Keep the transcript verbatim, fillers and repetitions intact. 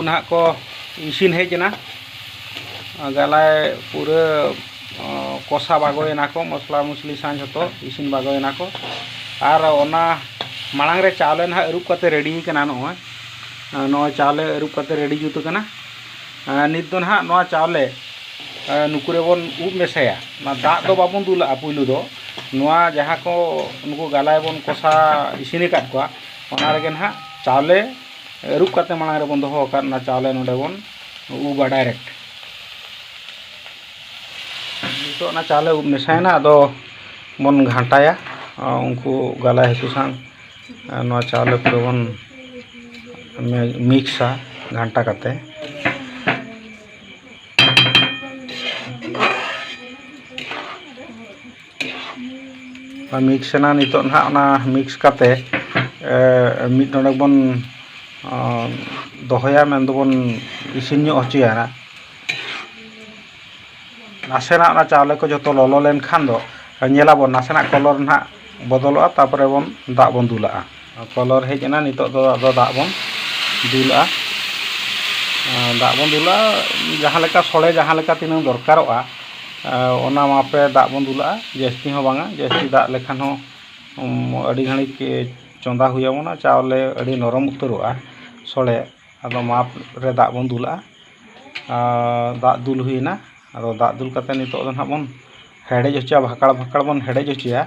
ᱱᱟᱦᱟᱜ ᱠᱚ ᱤᱥᱤᱱ ᱦᱮᱡ ᱮᱱᱟ᱾ ᱜᱟᱞᱟᱭ ᱯᱩᱨᱟᱹ, ᱚ, ᱠᱚᱥᱟ ᱵᱟᱜᱚᱭᱮᱱᱟ ᱠᱚ, ᱢᱚᱥᱞᱟ ᱢᱩᱥᱞᱤ ᱥᱟᱶ ᱡᱷᱚᱛᱚ ᱤᱥᱤᱱ ᱵᱟᱜᱚᱭᱮᱱᱟ ᱠᱚ᱾ ᱟᱨ ᱚᱱᱟ ᱢᱟᱲᱟᱝ ᱨᱮ ᱪᱟᱣᱞᱮ ᱱᱟᱦᱟᱜ ᱟᱹᱨᱩᱵ ᱠᱟᱛᱮ ᱨᱮᱰᱤ ᱠᱟᱱᱟ᱾ ᱱᱚᱜᱼᱚᱭ, ᱱᱚᱜᱼᱚᱭ ᱪᱟᱣᱞᱮ ᱟᱹᱨᱩᱵ ᱠᱟᱛᱮ ᱨᱮᱰᱤ ᱡᱩᱛ ᱠᱟᱱᱟ᱾ ᱱᱤᱛ ᱫᱚ ᱱᱟᱦᱟᱜ ᱱᱚᱣᱟ ᱪᱟᱣᱞᱮ ᱱᱩᱠᱩ ᱨᱮᱵᱚᱱ ᱩᱵ ᱢᱮᱥᱟᱭᱟ᱾ ᱚᱱᱟ ᱫᱟᱜ ᱫᱚ ᱵᱟᱵᱚᱱ ᱫᱩᱞᱟᱜᱼᱟ ᱯᱩᱭᱞᱩ ᱫᱚ᱾ ᱱᱚᱣᱟ ᱡᱟᱦᱟᱸ ᱠᱚ ᱱᱩᱠᱩ ᱜᱟᱞᱟᱭ ᱵᱚᱱ ᱠᱚᱥᱟ ᱤᱥᱤᱱ ᱟᱠᱟᱫ ᱠᱚᱣᱟ, ᱚᱱᱟ ᱨᱮᱜᱮ ᱱᱟᱦᱟᱜ ᱪᱟᱣᱞᱮ ᱟᱹᱨᱩᱵ ᱠᱟᱛᱮ ᱢᱟᱲᱟᱝ ᱨᱮᱵᱚᱱ ᱫᱚᱦᱚ ᱟᱠᱟᱫ, ᱚᱱᱟ ᱪᱟᱣᱞᱮ ᱱᱚᱰᱮ ᱵᱚᱱ ᱩᱵᱟ ᱰᱟᱭᱨᱮᱠᱴ᱾ ᱱᱤᱛᱚᱜ ᱚᱱᱟ ᱪᱟᱣᱞᱮ ᱩᱵ ᱢᱮᱥᱟᱭᱮᱱᱟ, ᱟᱫᱚ ᱵᱚᱱ ᱜᱷᱟᱱᱴᱟᱭᱟ᱾ ᱩᱱᱠᱩ ᱜᱟᱞᱟᱭ ᱦᱟᱹᱠᱩ ᱥᱟᱶ ᱱᱚᱣᱟ ᱪᱟᱣᱞᱮ ᱯᱩᱨᱟᱹ ᱵᱚᱱ ᱢᱤᱠᱥᱟ ᱜᱷᱟᱱᱴᱟ ᱠᱟᱛᱮ᱾ ᱢᱤᱠᱥ ᱮᱱᱟ᱾ ᱱᱤᱛᱚᱜ ᱱᱟᱦᱟᱜ ᱚᱱᱟ ᱢᱤᱠᱥ ᱠᱟᱛᱮ, ᱮ, ᱢᱤᱫ ᱰᱚᱸᱰᱮᱠ ᱵᱚᱱ, ᱚ, ᱫᱚᱦᱚᱭᱟ, ᱢᱮᱱ ᱫᱚᱵᱚᱱ ᱤᱥᱤᱱ ᱧᱚᱜ ᱦᱚᱪᱚᱭᱟ ᱱᱟᱦᱟᱜ᱾ ᱱᱟᱥᱮᱱᱟᱜ ᱚᱱᱟ ᱪᱟᱣᱞᱮ ᱠᱚ ᱡᱚᱛᱚ ᱞᱚᱞᱚ ᱞᱮᱱᱠᱷᱟᱱ ᱫᱚ ᱧᱮᱞᱟᱵᱚᱱ ᱱᱟᱥᱮᱱᱟᱜ ᱠᱚᱞᱚᱨ ᱱᱟᱦᱟᱜ ᱵᱚᱫᱚᱞᱚᱜᱼᱟ, ᱛᱟᱨᱯᱚᱨᱮ ᱵᱚᱱ ᱫᱟᱜ ᱵᱚᱱ ᱫᱩᱞᱟᱜᱼᱟ᱾ ᱠᱚᱞᱚᱨ ᱦᱮᱡ ᱮᱱᱟ, ᱱᱤᱛᱚᱜ ᱫᱚ ᱟᱫᱚ ᱫᱟᱜ ᱵᱚᱱ ᱫᱩᱞᱟᱜᱼᱟ᱾ ᱫᱟᱜ ᱵᱚᱱ ᱫᱩᱞᱟᱜᱼᱟ, ᱡᱟᱦᱟᱸ ᱞᱮᱠᱟ ᱥᱚᱲᱮ ᱡᱟᱦᱟᱸ ᱞᱮᱠᱟ ᱛᱤᱱᱟᱹᱝ ᱫᱚᱨᱠᱟᱨᱚᱜᱼᱟ, ᱚᱱᱟ ᱢᱟᱯ ᱨᱮ ᱫᱟᱜ ᱵᱚᱱ ᱫᱩᱞᱟᱜᱼᱟ᱾ ᱡᱟᱹᱥᱛᱤ ᱦᱚᱸ ᱵᱟᱝᱟ, ᱡᱟᱹᱥᱛᱤ ᱫᱟᱜ ᱞᱮᱠᱷᱟᱱ ᱦᱚᱸ, ᱩᱢ, ᱟᱹᱰᱤ ᱜᱷᱟᱹᱲᱤᱡ ᱪᱚᱸᱫᱟ ᱦᱩᱭ ᱟᱵᱚᱱᱟ, ᱪᱟᱣᱞᱮ ᱟᱹᱰᱤ ᱱᱚᱨᱚᱢ ᱩᱛᱟᱹᱨᱚᱜᱼᱟ ᱥᱚᱲᱮ᱾ ᱟᱫᱚ ᱢᱟᱯ ᱨᱮ ᱫᱟᱜ ᱵᱚᱱ ᱫᱩᱞᱟᱜᱼᱟ᱾ ᱟᱨ ᱫᱟᱜ ᱫᱩᱞ ᱦᱩᱭᱮᱱᱟ᱾ ᱟᱫᱚ ᱫᱟᱜ ᱫᱩᱞ ᱠᱟᱛᱮ ᱱᱤᱛᱚᱜ ᱫᱚ ᱱᱟᱦᱟᱜ ᱵᱚᱱ ᱦᱮᱰᱮᱡ ᱦᱚᱪᱚᱭᱟ, ᱵᱷᱟᱠᱟᱲ ᱵᱷᱟᱠᱟᱲ ᱵᱚᱱ ᱦᱮᱰᱮᱡ ᱦᱚᱪᱚᱭᱟ᱾